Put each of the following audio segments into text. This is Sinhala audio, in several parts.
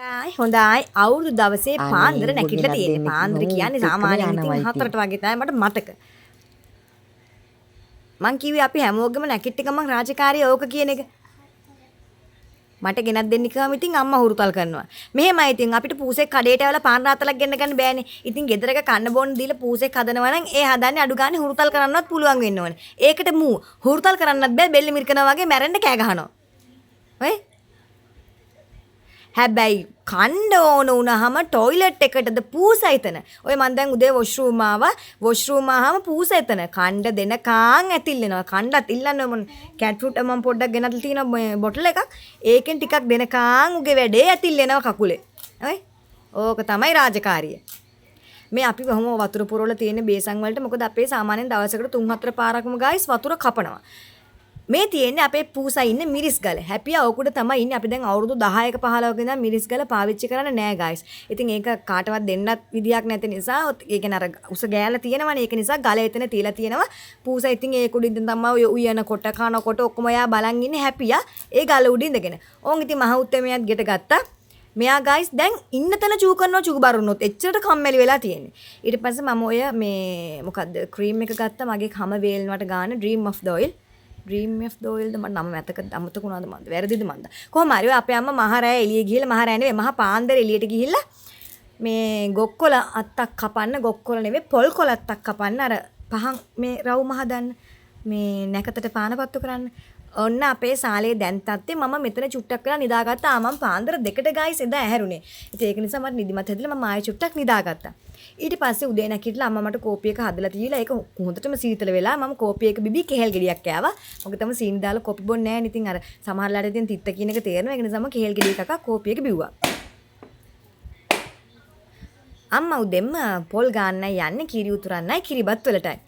හොඳයි, අවුරුදු දවසේ අනේ පාන්දර ඌ නැගිටලා ගෙනත් තියෙන්නේ. දෙන්න පාන්දර කිව්වම කියන්නේ ඌත් එක්කම සාමාන්‍යයෙන් යනවා ඉතින් ඉතින්. 4ට වගේ තමයි මට මතක. මං කිව්වේ අපි හැමෝගෙම නැගිට්ට ගමන් රාජකාරිය ඕක කියන එක. මට ගෙනත් දෙන්න කිව්වම ඉතින් අම්මා හුරුතල් කරනවා. මෙහෙමයි ඉතින් අපිට පූසෙක් කඩේට ඇවලා පාන් රාත්තලක් ගෙන්න ගන්න බෑනේ. ඉතින් ගෙදරක කන්න බොන්න දීලා පූසෙක් හදනවා නම් ඒ හදන්නේ අඩු ගානේ හුරුතල් කරන්නවත් පුළුවන් වෙන්න ඕනේ. ඒකට මූ හුරුතල් කරන්නත් බෑ, බෙල්ල මිරිකනවා වගේ මැරෙන්න කෑ ගහනවා. ඔය හැබැයි කණ්ඩ ඕන වුණාම ටොයිලට් එකටද පූස එතන. ඔය මං දැන් උදේ වොෂ්රූම් ආවා. වොෂ්රූම් ආවම පූස එතන. කණ්ඩ දෙනකන් ඇතිල්ලෙනවා. කණ්ඩත් ඉල්ලන්න ඕන. කැට් ෆෘට් මං පොඩ්ඩක් ගෙනත්ලා තියෙනවා මේ බොටල් එකක්. ඒකෙන් ටිකක් දෙනකන් උගේ වැඩේ ඇතිල්ලෙනවා කකුලේ. ඔය ඕක තමයි රාජකාරිය. මේ අපි කොහොම වතුර පුරවලා තියෙන බේසන් වලට, මොකද අපේ සාමාන්‍යයෙන් දවසකට 3-4 පාරක්ම ගයිස් වතුර කපනවා. මේ තියෙන්නේ අපේ පූසා ඉන්නේ මිරිස් ගල. හැපියා ඔකුඩ තමයි ඉන්නේ. අපි දැන් අවුරුදු 10ක 15ක ඉඳන් මිරිස් ගල පාවිච්චි කරන්නේ නෑ ගයිස්. ඉතින් ඒක කාටවත් දෙන්නත් විදියක් නැති නිසා, ඒ කියන්නේ අර උස ගෑලා තියෙනවනේ. ඒක නිසා ගල එතන තියලා තියෙනවා. පූසා ඉතින් ඒ කුඩ ඉඳන් තමයි ඔය උයනකොට කනකොට ඔක්කොම එයා බලන් ඉන්නේ හැපියා ඒ ගල උඩ ඉඳගෙන. ඕන් ඉතින් මහ උත්තමයාත් ගෙට ගත්තා. මෙයා ගයිස් දැන් ඉන්න තැන චූ කරනවා, චූ බරුනොත් එච්චරට කම්මැලි වෙලා තියෙන්නේ. ඊට පස්සේ මම ඔය මේ මොකද්ද ක්‍රීම් එක ගත්තා මගේ කම වේලනවට ගාන Dream of the Oil. Dream of the Oil ද මට නම මතක අමතක වුණාද මන්ද, වැරදිද මන්ද. කොහොම හරි ඔය අපේ අම්මා මහ රෑ එළිය ගිහිල්ලා, මහ රෑ නෙවෙයි මහ පාන්දර එළියට ගිහිල්ලා මේ ගොක්කොල අත්තක් කපන්න, ගොක්කොල නෙවෙයි පොල් කොළ අත්තක් කපන්න, අර පහන් මේ රවුම හදන්න, මේ නැකතට පාන පත්තු කරන්න. ඔන්න අපේ සාලේ දැන් තත්ත්වේ. මම මෙතන චුට්ටක් වෙලා නිදාගත්තා. මම පාන්දර 2ට ගයිස් එදා ඇහැරුණේ. ඉතින් ඒක නිසා මට නිදිමත හැදිලා මම ආයෙ චුට්ටක් නිදාගත්තා. ඊට පස්සේ උදේ නැගිටලා අම්මා මට කෝපි එක හදලා දීලා ඒක හොඳටම සීතල වෙලා මම කෝපි එක බිබී කෙහෙල් ගෙඩියක් කෑවා. මොකද තම සීනි දාලා කොපි බොන්නේ නෑනේ. ඉතින් අර සමහර ලාට ඉතින් තිත්ත කියන එක තේරෙනවා. ඒක නිසා මම කෙහෙල් ගෙඩි එකක් කෝපි එක බිව්වා. අම්මා උදෙන්ම පොල් ගාන්නයි යන්නේ, කිරි උතුරන්නයි කිරිබත් වලටයි.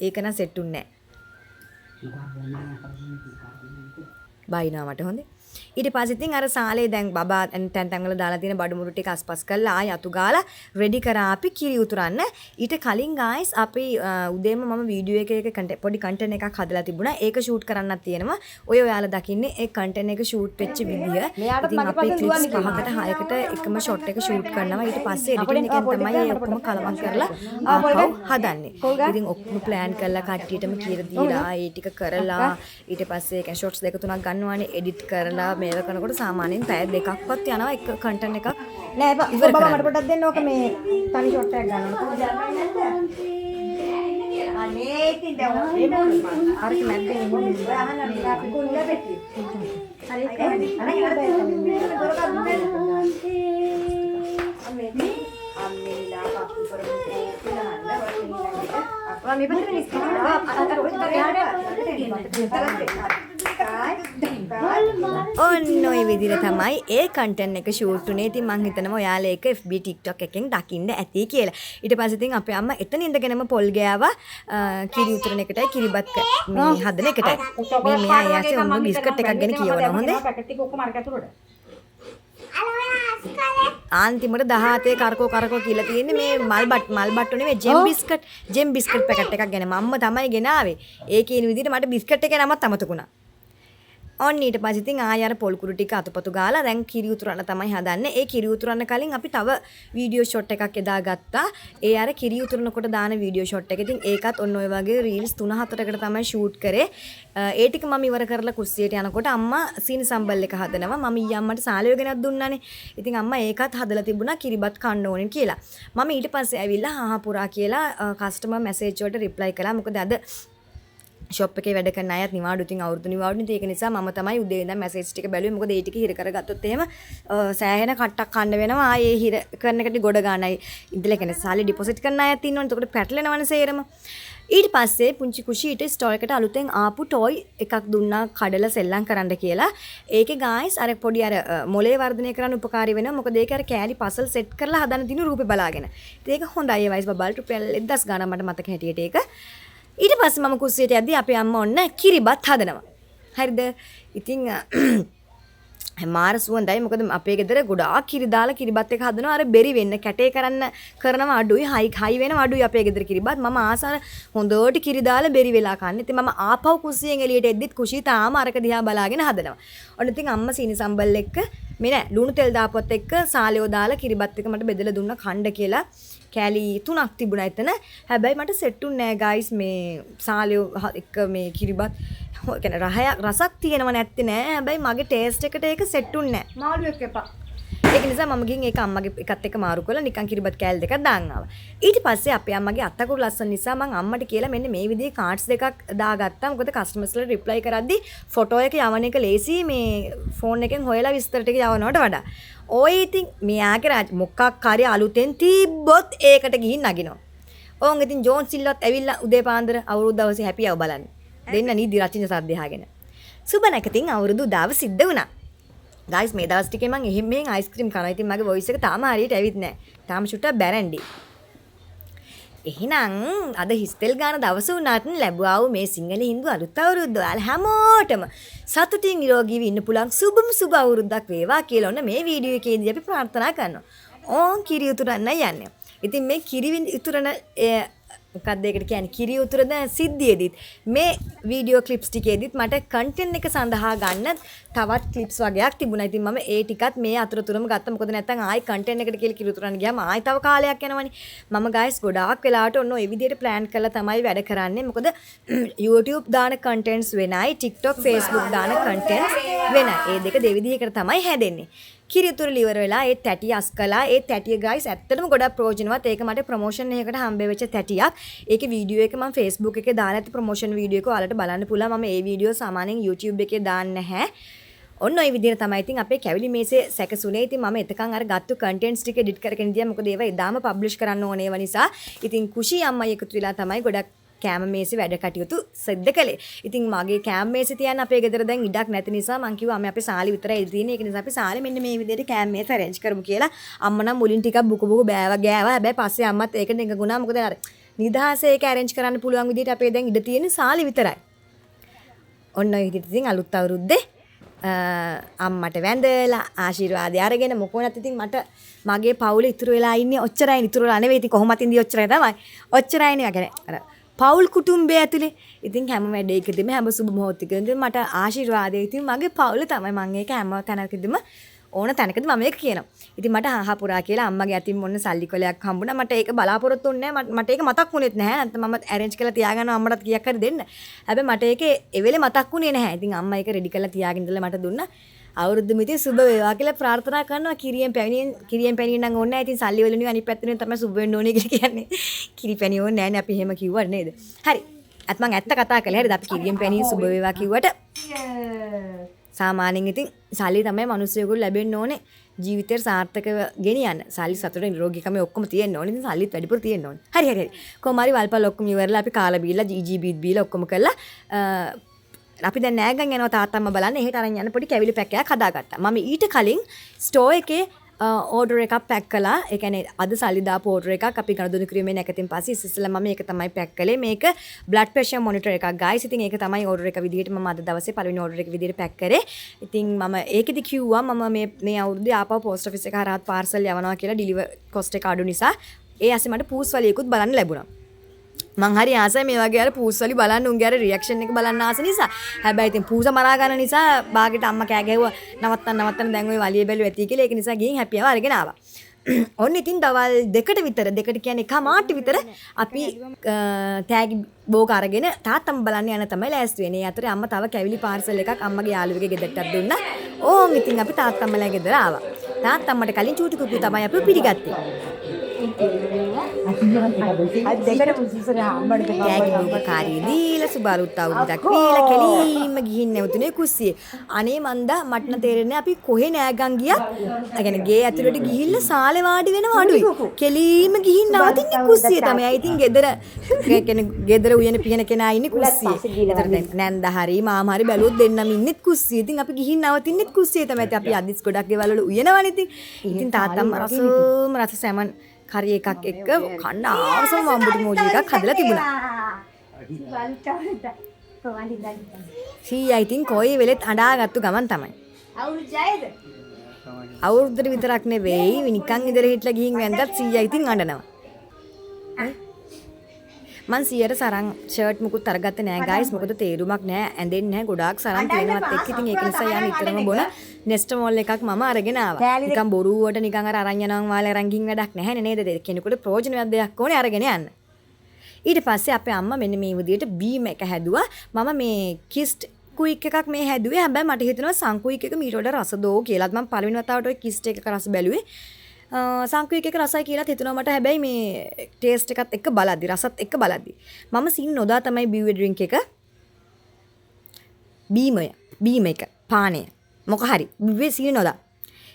ඒක නම් සෙට් උන්නේ නෑ. බයිනවා මට හොඳේ. ඊට පස්සේ ඉතින් අර සාලේ දැන් බබා තැන් තැන් වල දාලා තියෙන බඩු මුට්ටු ටික අස්පස් කරලා ආයෙ අතු ගාලා රෙඩි කරා අපි කිරි උතුරන්න. ඊට කලින් ගායිස් අපි උදේම මම වීඩියෝ එකක පොඩි කන්ටෙන්ට් එකක් හදලා තිබුණා. ඒක ෂූට් කරන්නත් තියෙනවා. ඔය ඔයාලා දකින්නේ ඒ කන්ටෙන්ට් එක ෂූට් වෙච්ච විදිය. මෙයාටත් ඉතින් මගේ අපි පස්සෙන් ක්ලිප්ස් දුවන්න කිව්වා. 5කට 6කට එකම ෂොට් එක ෂූට් කරනවා. ඊට පස්සේ එඩිටින් එකෙන් තමයි ඒ ඔක්කොම කලවම් කරලා ආපහු හදන්නේ. ඉතින් ඔක්කොම ප්ලෑන් කරලා කට්ටියටම කියලා දීලා ඒ ටික කරලා ඊට පස්සේ ඒ කියන්නේ ෂොට්ස් දෙක තුනක් ගන්නවානේ, එඩිට් කරලා මේව කරනකොට සාමාන්‍යයෙන් පැය දෙකක්වත් යනවා එක කන්ටෙන්ට් එකක් නෑ එපා. ඉවර බබා කරන්න. මට පොඩ්ඩක් දෙන්න ඕක මේ තනි ෂොට් එකක් ගන්න ඕන. අනේ ඉතින් දැන් අරක මැද්දෙන් එහෙම ඔය අහන්න මේ අපි කුල්ල පෙට්ටිය. හරි අර මේ පැත්තේ ඔන්න ඔය විදිහට තමයි ඒ කන්ටෙන්ට් එක ෂූට් උනේ. ඉතින් මං හිතනවා ඔයාලා ඒක FB TikTok එකෙන් දකින්න ඇති කියලා. ඊට පස්සේ ඉතින් අපේ අම්මා එතන ඉඳගෙනම පොල් ගෑවා කිරි උතුරන එකටයි කිරිබත් මේ හදන එකටයි. මේ මෙයා ඒ ඇස්සේ ඔන්න බිස්කට් එකක් ගැන කියවනවා හොඳේ. පැකට් ටික ඔක්කොම අරක ඇතුළට. අන්තිමට 17 කරකෝ කරකෝ කියලා තියෙන්නේ මේ මල් බට්, මල් බට්ටු නෙවෙයි gem biscuit, gem biscuit packet එකක් ගැන මම්ම තමයි ගෙනාවේ. ඒ කියන විදිහට මට බිස්කට් එකේ නමත් අමතක වුණා. ඔන්න ඊට පස්සේ ඉතින් ආයෙ අර පොල් කුරු ටික අතුපතු ගාලා දැන් කිරි උතුරන්න තමයි හදන්නේ. ඒ කිරි උතුරන්න කලින් අපි තව වීඩියෝ ෂොට් එකක් එදා ගත්තා. ඒ අර කිරි උතුරනකොට දාන වීඩියෝ ෂොට් එක. ඉතින් ඒකත් ඔන්න ඔය වගේ රීල්ස් 3-4කට තමයි ෂූට් කරේ. ඒ ටික මම ඉවර කරලා කුස්සියට යනකොට අම්මා සීනි සම්බල් එක හදනවා. මම ඊයේ අම්මට සාලයෝ ගෙනත් දුන්නානේ. ඉතින් අම්මා ඒකත් හදලා තිබුණා කිරිබත් කන්න ඕනේ කියලා. මම ඊට පස්සේ ඇවිල්ලා හාහා පුරා කියලා කස්ටමර් මැසේජ් වලට රිප්ලයි කළා. මොකද අද ෂොප් එකේ වැඩ කරන අයත් නිවාඩු, ඉතින් අවුරුදු නිවාඩුනේ. ඉතින් ඒක නිසා මම තමයි උදේ ඉඳන් මැසේජ් ටික බැලුවේ. මොකද ඒ ටික හිර කරගත්තොත් එහෙම සෑහෙන කට්ටක් කන්න වෙනවා. ආයේ ඒ හිර කරන එකට ගොඩ ගන්නයි. ඉඳලා කියන්නේ සල්ලි ඩිපොසිට් කරන අයත් ඉන්නවනේ. එතකොට පැටලෙනවනේ සේරම. ඊට පස්සේ පුංචි කුෂීට ස්ටෝර් එකට අලුතෙන් ආපු ටොයි එකක් දුන්නා කඩලා සෙල්ලම් කරන්න කියලා. ඒකේ ගායිස් අර පොඩි අර මොලේ වර්ධනය කරන්න උපකාරී වෙනවා. මොකද ඒක අර කෑලි පසල් සෙට් කරලා හදන දින රූපේ බලාගෙන. ඉතින් ඒක හොඳයි. ඒ වයිස් බබාලට රුපියල් 1000 ගාණක් මට මතක හැටියට ඒක. ඊට පස්සේ මම කුස්සියට යද්දී අපේ අම්මා ඔන්න කිරිබත් හදනවා. හරිද? ඉතින් මාර සුවඳයි. මොකද අපේ ගෙදර ගොඩාක් කිරි දාලා කිරිබත් එක හදනවා. අර බෙරි වෙන්න කැටේ කරන්න කරනවා අඩුයි. හයි හයි වෙනවා අඩුයි අපේ ගෙදර කිරිබත්. මම ආස අර හොඳට කිරි දාලා බෙරි වෙලා කන්න. ඉතින් මම ආපහු කුස්සියෙන් එළියට එද්දිත් කුෂී තාම අරක දිහා බලාගෙන හදනවා. ඔන්න ඉතින් අම්මා සීනි සම්බල් එක්ක මේ නෑ ලුණු තෙල් දාපුවත් එක්ක සාලයෝ දාලා කිරිබත් එක මට බෙදලා දුන්නා කණ්ඩ කියලා. කෑලි 3ක් තිබුණා එතන. හැබැයි මට සෙට් උන්නේ නෑ ගයිස් මේ සාලයෝ එක්ක මේ කිරිබත්. ඒ කියන්නේ රහයක් රසක් තියෙනව නැත්තේ නෑ. හැබැයි මගේ ටේස්ට් එකට ඒක සෙට් උන්නේ නෑ. මාළු එක්ක එපා. ඒක නිසා මම ගිහින් ඒක අම්මගේ එකත් එක්ක මාරු කරලා නිකන් කිරිබත් කෑලි දෙකක් දාන් ආවා. ඊට පස්සේ අපේ අම්මගේ අත්තකුරු ලස්සන නිසා මං අම්මට කියලා මෙන්න මේ විදිහේ කාඩ්ස් දෙකක් දාගත්තා. මොකද කස්ටමර්ස්ලා රිප්ලයි කරද්දි ෆොටෝ එක යවන එක ලේසි මේ ෆෝන් එකෙන් හොයලා විස්තර ටික යවනවට වඩා. ඔය ඉතින් මෙයාගේ රාජ මොකක් හරි අලුතෙන් තිබ්බොත් ඒකට ගිහින් නගිනවා. ඕන් ඉතින් ජෝන් සිල්වත් ඇවිල්ලා උදේ පාන්දර අවුරුදු දවසේ හැපියව බලන්න. දෙන්න නීදි රචින සද්ද අහගෙන. සුබ නැකතින් අවුරුදු උදාව සිද්ධ වුණා. ගයිස් මේ දවස් ටිකේ මං එහෙම මෙහෙන් අයිස්ක්‍රීම් කනවා. ඉතින් මගේ වොයිස් එක තාම හරියට ඇවිත් නෑ. තාම චුට්ටක් බැරැන්ඩි. එහෙනම් අද හිස්තෙල් ගාන දවස වුණත් ලැබුවා වූ මේ සිංහල හින්දු අලුත් අවුරුද්ද ඔයාලා හැමෝටම සතුටින් නිරෝගීව ඉන්න පුළුවන් සුබම සුබ අවුරුද්දක් වේවා කියලා ඔන්න මේ වීඩියෝ එකේදී අපි ප්‍රාර්ථනා කරනවා. ඕන් කිරි උතුරන්නයි යන්නේ. ඉතින් මේ කිරි උතුරන මොකක්ද ඒකට කියන්නේ කිරි උතුරන සිද්ධියේදීත් මේ වීඩියෝ ක්ලිප්ස් ටිකේදීත් මට කන්ටෙන්ට් එක සඳහා ගන්න තවත් ක්ලිප්ස් වගේක් තිබුණා. ඉතින් මම ඒ ටිකත් මේ අතරතුරම ගත්තා. මොකද නැත්තම් ආයි කන්ටෙන්ට් එකට කියලා කිරි උතුරන්න ගියාම ආයි තව කාලයක් යනවනේ. මම ගයිස් ගොඩාක් වෙලාවට ඔන්න ඔය විදිහට ප්ලෑන් කරලා තමයි වැඩ කරන්නේ. මොකද YouTube දාන කන්ටෙන්ට්ස් වෙනයි, TikTok, Facebook දාන කන්ටෙන්ට්ස් වෙනයි. ඒ දෙක දෙවිදිහකට තමයි හැදෙන්නේ. කිරි උතුරලා ඉවර වෙලා ඒ තැටිය අස් කළා. ඒ තැටිය ගයිස් ඇත්තටම ගොඩක් ප්‍රයෝජනවත්. ඒක මට ප්‍රොමෝෂන් එකකට හම්බ වෙච්ච තැටියක්. ඒකේ වීඩියෝ එක මම Facebook එකේ දාලා ඇති ප්‍රොමෝෂන් වීඩියෝ එක ඔයාලට බලන්න පුළුවන්. මම ඒ වීඩියෝ සාමාන්‍යයෙන් YouTube එකේ දාන්නේ නැහැ. ඔන්න ඔය විදිහට තමයි ඉතින් අපේ කැවිලි මේසේ සැකසුනේ. ඉතින් මම එතකන් අර ගත්තු කන්ටෙන්ට්ස් ටික එඩිට් කරගෙන ඉඳියා. මොකද ඒවා එදාම පබ්ලිෂ් කරන්න ඕන ඒවා නිසා. ඉතින් කුෂි අම්මයි එකතු වෙලා තමයි ගොඩක් කෑම මේසේ වැඩ කටයුතු සිද්ධ කළේ. ඉතින් මගේ කෑම මේසේ තියන්න අපේ ගෙදර දැන් ඉඩක් නැති නිසා මං කිව්වා අම්මේ අපේ සාලේ විතරයි ඉඩ තියෙන්නේ. ඒක නිසා අපි සාලේ මෙන්න මේ විදිහට කෑම මේස ඇරේන්ජ් කරමු කියලා. අම්මා නම් මුලින් ටිකක් බුක බුක බෑවා ගෑවා. හැබැයි පස්සේ අම්මත් ඒකට එකඟ වුණා. මොකද අර නිදහසේ ඒක ඇරේන්ජ් කරන්න පුළුවන් විදිහට අපේ දැන් ඉඩ තියෙන්නේ සාලේ විතරයි. ඔන්න ඔය විදිහට ඉතින් අලුත් අවුරුද්දේ අම්මට වැඳලා ආශිර්වාදය අරගෙන මොකෝ නැත් ඉතින් මට මගේ පවුල ඉතුරු වෙලා ඉන්නේ ඔච්චරයි. ඉතුරු වෙලා නෙවෙයි ඉතින් කොහොමත් ඉඳී ඔච්චරයි තමයි. ඔච්චරයි නේ. يعني අර පවුල් කුටුම්බය ඇතුලේ ඉතින් හැම වැඩේකදීම හැම සුබ මොහොතකදීම මට ආශිර්වාදය ඉතින් මගේ පවුල තමයි. මං ඒක හැම තැනකදීම ඕන තැනකදී මම ඒක කියනවා. ඉතින් මට හාහා පුරා කියලා අම්මගේ අතින් මොන සල්ලි කොලයක් හම්බුණා. මට ඒක බලාපොරොත්තු වුණේ නෑ. මට ඒක මතක් වුණෙත් නැහැ. නැත්නම් මම ඇරේන්ජ් කරලා තියාගන්නවා අම්මටත් කීයක් හරි දෙන්න. හැබැයි මට ඒක ඒ වෙලේ මතක් වුණේ නැහැ. ඉතින් අම්මා ඒක රෙඩි කරලා තියාගෙන ඉඳලා මට දුන්නා. අවුරුද්දම ඉතින් සුබ වේවා කියලා ප්‍රාර්ථනා කරනවා. කිරියෙන් පැණියෙන් නම් ඕනේ නැහැ. ඉතින් සල්ලි වලින් අනිත් පැත්තෙන් තමයි සුබ වෙන්න ඕනේ කියලා කියන්නේ. කිරි පැණි ඕනේ නැහැ නේ අපි එහෙම කිව්වට නේද? හරි. අත් මං ඇත්ත කතා කළේ. හරිද? අපි කිරියෙන් පැණියෙන් සුබ වේවා කිව්වට සාමාන්‍යයෙන් ඉතින් සල්ලි තමයි මිනිස්සුන්ට ලැබෙන්න ඕනේ ජීවිතේට සාර්ථකව ගෙනියන්න. සල්ලි සතුට නිරෝගීකම ඔක්කොම තියෙන්න ඕනේ. ඉතින් සල්ලිත් වැඩිපුර තියෙන්න ඕනේ. හරි හරි හරි. කොහොම හරි වල්පල් ඔක්කොම ඉවරලා අපි කාලා බීලා ජී බීත් බීලා ඔක්කොම කරලා අපි දැන් නෑගන් යනවා තාත්තා අම්මා බලන්න. එහෙට අරන් යන්න පොඩි කැවිලි පැක් එකක් හදාගත්තා. මම ඊට කලින් ස්ටෝර් එකේ ඕඩර් එකක් පැක් කළා. ඒ කියන්නේ අද සල්ලි දාපු ඕඩර් එකක් අපි ගනුදෙනු කිරීමේ නැකතින් පස්සේ ඉස්සෙල්ලා මම මේක තමයි පැක් කළේ. මේක බ්ලඩ් ප්‍රෙෂර් මොනිටර් එකක් ගයිස්. ඉතින් ඒක තමයි ඕඩර් එක විදිහට මම අද දවසේ පළවෙනි ඕඩර් එක විදිහට පැක් කරේ. ඉතින් මම ඒකෙදි කිව්වා මම මේ අවුරුද්දේ ආපහු පෝස්ට් ඔෆිස් එක හරහාත් පාර්සල් යවනවා කියලා ඩිලිවර් කොස්ට් එක අඩු නිසා. ඒ ඇස්සේ මට පූස් වලියකුත් බලන්න ලැබුණා. මං හරි ආසයි මේ වගේ අර පූස් වලි බලන්න උන්ගේ අර රියැක්ෂන් එක බලන්න ආස නිසා. හැබැයි ඉතින් පූස මරා ගන්න නිසා බාගෙට අම්මා කෑ ගැහුවා නවත්තන්න නවත්තන්න දැන් ඔය වලිය බැලුවා ඇති කියලා. ඒක නිසා ගිහින් හැපියව අරගෙන ආවා. ඔන්න ඉතින් දවල් දෙකට විතර, දෙකට කියන්නේ එකමාරට විතර අපි තෑගි බෝග අරගෙන තාත්තම බලන්න යන තමයි ලෑස්ති වෙන්නේ. ඒ අතරේ අම්මා තව කැවිලි පාර්සල් එකක් අම්මගේ යාළුවෙක්ගේ ගෙදරටත් දුන්නා. ඕන් ඉතින් අපි තාත්තම්මලා ගෙදර ආවා. තාත්තම්මට කලින් චූටි කුකු තමයි අපි පිළිගත්තේ. තෑගි බෝග කාරිය දීලා සුබ අලුත් අවුරුද්දක් දීලා කෙලින්ම ගිහින් නැවතුනේ කුස්සියේ. අනේ මන්දා මට නම් තේරෙන්නේ අපි කොහේ නෑගන් ගියත්, ඒ කියන්නේ ගේ ඇතුළට ගිහිල්ලා සාලේ වාඩි වෙනව අඩුයි. කෙලින්ම ගිහින් නවතින්නේ කුස්සියේ තමයි. ඉතින් ගෙදර ඒ කියන්නේ ගෙදර උයන පිහන කෙනා ඉන්නේ කුස්සියේ. ඒතර දැන් නැන්දා හරි මාමා හරි බැලුවොත් දෙන්නම ඉන්නෙත් කුස්සියේ. ඉතින් අපි ගිහින් නවතින්නෙත් කුස්සියේ තමයි. ඉතින් අපි අදිස් ගොඩක් ගෙවල් වල උයනවනේ ඉතින්. ඉතින් තාත්තම රසම රස සැමන් කරි එකක් එක්ක කන්න ආවසම වම්බුටු මෝජි එකක් හදලා තිබුණා. සීයා ඉතින් කොයි වෙලෙත් අඬාගත්තු ගමන් තමයි. අවුරුදු 6ද? අවුරුද්දට විතරක් නෙවෙයි, නිකන් ඉඳලා හිටලා ගිහින් වැන්දත් සීයා ඉතින් අඬනවා. මං සීයට සරන් ෂර්ට් මුකුත් අරගත්තේ නෑ ගයිස්. මොකද තේරුමක් නෑ, ඇඳෙන්නේ නෑ, ගොඩාක් සරන් තියෙනවත් එක්ක. ඉතින් ඒක නිසා යා නිතරම බොන නෙස්ටමෝල් එකක් මම අරගෙන ආවා. නිකන් බොරුවට නිකන් අර අරන් යනවා වාලේ අරන් ගිහින් වැඩක් නැහැනේ නේද? කෙනෙකුට ප්‍රයෝජනවත් දෙයක් ඕනේ අරගෙන යන්න. ඊට පස්සේ අපේ අම්මා මෙන්න මේ විදියට බීම එක හැදුවා. මම මේ කිස්ට් කුයික් එකක් මේ හැදුවේ. හැබැයි මට හිතෙනවා සංකුයික් එක මීට වඩා රස දෝ කියලාත්. මම පළවෙනි වතාවට ඔය කිස්ට් එකක රස බැලුවේ. සංකුයික් එක රසයි කියලාත් හිතෙනවා මට. හැබැයි මේ ටේස්ට් එකත් එක්ක බලද්දි, රසත් එක්ක බලද්දි මම සීනි නොදා තමයි බිව්වේ ඩ්‍රින්ක් එක. බීමය, බීම එක, පානය, මොක හරි බිව්වේ සීනි නොදා.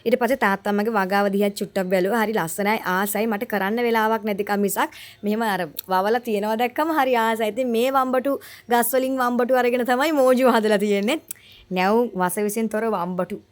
ඊට පස්සේ තාත්තා අම්මගේ වගාව දිහා චුට්ටක් බැලුවා. හරි ලස්සනයි, ආසයි. මට කරන්න වෙලාවක් නැතිකම මිසක් මෙහෙම අර වවලා තියනවා දැක්කම හරි ආසයි. ඉතින් මේ වම්බටු ගස් වලින් වම්බටු අරගෙන තමයි මෝජු හදලා තියෙන්නේ. නැව් වස විසින් තොර වම්බටු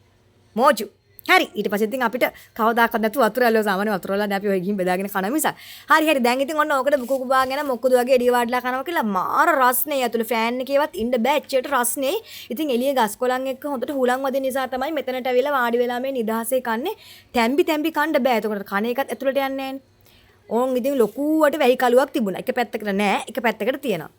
මෝජු. හරි, ඊට පස්සේ ඉතින් අපිට කවදාකවත් නැතු වතුර ඇල්ලුවා. සාමාන්‍ය වතුර වල අපි ඔය ගිහින් බෙදාගෙන කන මිසක්. හරි හරි, දැන් ඉතින් ඔන්න ඕකට බුකු කුබාගෙන මොකද වගේ එළිය වාඩිලා කනවා කියලා මාර රස්නේ. ඇතුළේ ෆෑන් එකේවත් ඉන්න බෑ, එච්චරට රස්නේ. ඉතින් එළිය ගස් කොළන් එක්ක හොඳට හුලං වදින නිසා තමයි මෙතනට ඇවිල්ලා වාඩි වෙලා මේ නිදහසේ කන්නේ. තැම්බි තැම්බි කන්න බෑ. එතකොට කන එකත් ඇතුළට යන්නේ නෑනේ. ඕන් ඉතින් ලොකුවට වැහි කලුවක් තිබුණා. එක පැත්තකට නෑ, එක පැත්තකට තියෙනවා.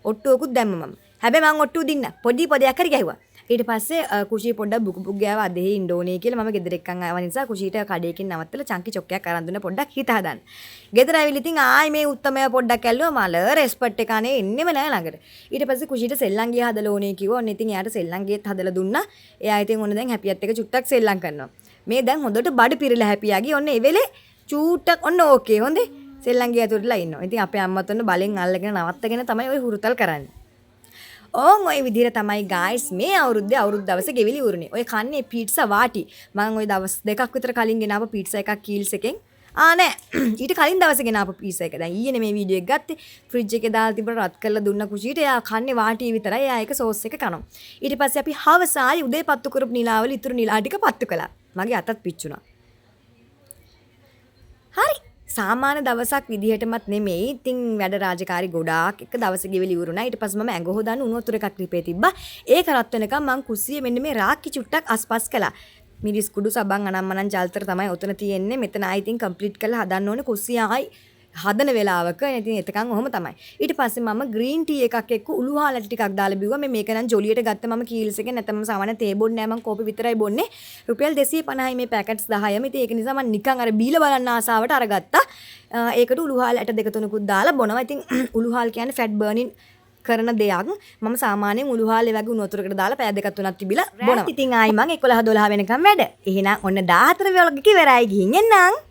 ඔට්ටුවකුත් දැම්ම මම. හැබැයි මං ඔට්ටුව දින්න. පොඩි පොදයක් හරි ගැහුවා. ඊට පස්සේ කුෂී පොඩ්ඩක් බුකු බුක් ගෑවා අදෙහි ඉන්න ඕනේ කියලා. මම ගෙදර එක්කන් ආව නිසා කුෂීට කඩේකින් නවත්තලා චංකි චොක්කයක් අරන් දුන්නා පොඩ්ඩක් හිත හදන්න. ගෙදර ඇවිල්ලා ඉතින් ආයි මේ උත්තමයා පොඩ්ඩක් ඇල්ලුවා. මල රෙස්පෙක්ට් එක අනේ එන්නෙම නෑ ළඟට. ඊට පස්සේ කුෂීට සෙල්ලම් ගිය හදලා ඕනේ කිව්වා. ඔන්න ඉතින් එයාට සෙල්ලම් ගියෙත් හදලා දුන්නා. එයා ඉතින් ඔන්න දැන් හැපියත් එක චුට්ටක් සෙල්ලම් කරනවා. මේ දැන් හොඳට බඩ පිරিলা හැපියාගේ. ඔන්න ඒ වෙලේ චූට්ටක් ඔන්න ඕකේ හොඳේ සෙල්ලම් ගිය ඇතුළටලා ඉන්නවා. ඉතින් අපේ අම්මත් ඔන්න බලෙන් අල්ලගෙන නවත්තගෙන තමයි ඔය හුරුතල් කරන්නේ. ඕන් ඔය විදිහට තමයි ගායිස් මේ අවුරුද්දේ අවුරුදු දවසේ ගෙවිලි උරුනේ. ඔය කන්නේ පීට්සා වාටි. මං ඔය දවස් දෙකක් විතර කලින් ගෙනාව පීට්සා එකක් කීල්ස් එකෙන්. ආ නෑ, ඊට කලින් දවසේ ගෙනාපු පීට්සා එක. දැන් ඊයේනේ මේ වීඩියෝ එක ගත්තේ. ෆ්‍රිජ් එකේ දාලා තිබුණ රත් කරලා දුන්න කුෂීට. එයා කන්නේ වාටි විතරයි. එයා ඒක සෝස් එක කනවා. ඊට පස්සේ අපි හවස ආයි උදේ පත්තු කරපු නිලාවල ඉතුරු නිලා ටික පත්තු කළා. මගේ අතත් පිච්චුණා. හරි, සාමාන්‍ය දවසක් විදිහටමත් නෙමෙයි. ඉතින් වැඩ රාජකාරි ගොඩාක් එක දවස ගෙවිලි ඉවරුණා. ඊට පස්සේ මම ඇඟ හොදන්න උණු වතුර එකක් ලිපේ තිබ්බා. ඒක රත් වෙනකම් මං කුස්සියේ මෙන්න මේ රාක්කි චුට්ටක් අස්පස් කළා. මිරිස් කුඩු සබන් අනම්මනම් ජල්තර තමයි ඔතන තියෙන්නේ. මෙතන ආයි ඉතින් කම්ප්ලීට් කරලා හදන්න ඕනේ කුස්සිය ආයි හදන වෙලාවක. ඉතින් එතකන් ඔහොම තමයි. ඊට පස්සේ මම ග්‍රීන් ටී එකක් එක්ක උළුහාලට ටිකක් දාලා බිව්වා. මේ මේක නම් ජොලියට ගත්ත මම කීල්ස් එකෙන්. නැත්නම් මම සාමාන්‍ය තේ බොන්නේ නෑ, මං කෝපි විතරයි බොන්නේ. රුපියල් 250යි මේ පැකට්ස් 10ම. ඉතින් ඒක නිසා මං නිකන් අර බීලා බලන්න ආසාවට අරගත්තා. ඒකට උළුහාල ඇට දෙක තුනකුත් දාලා බොනවා. ඉතින් උළුහාල් කියන්නේ ෆැට් බර්නින් කරන දෙයක්. මම සාමාන්‍යයෙන් උළුහාල් ඒ වගේ උණු වතුරකට දාලා පැය දෙකක් තුනක් තිබිලා බොනවා. ඉතින් ආයි මං 11 12 වෙනකම් වැඩ. එහෙනම් ඔන්න 14 වලක ඉවරයි, ගිහින් එන්නම්.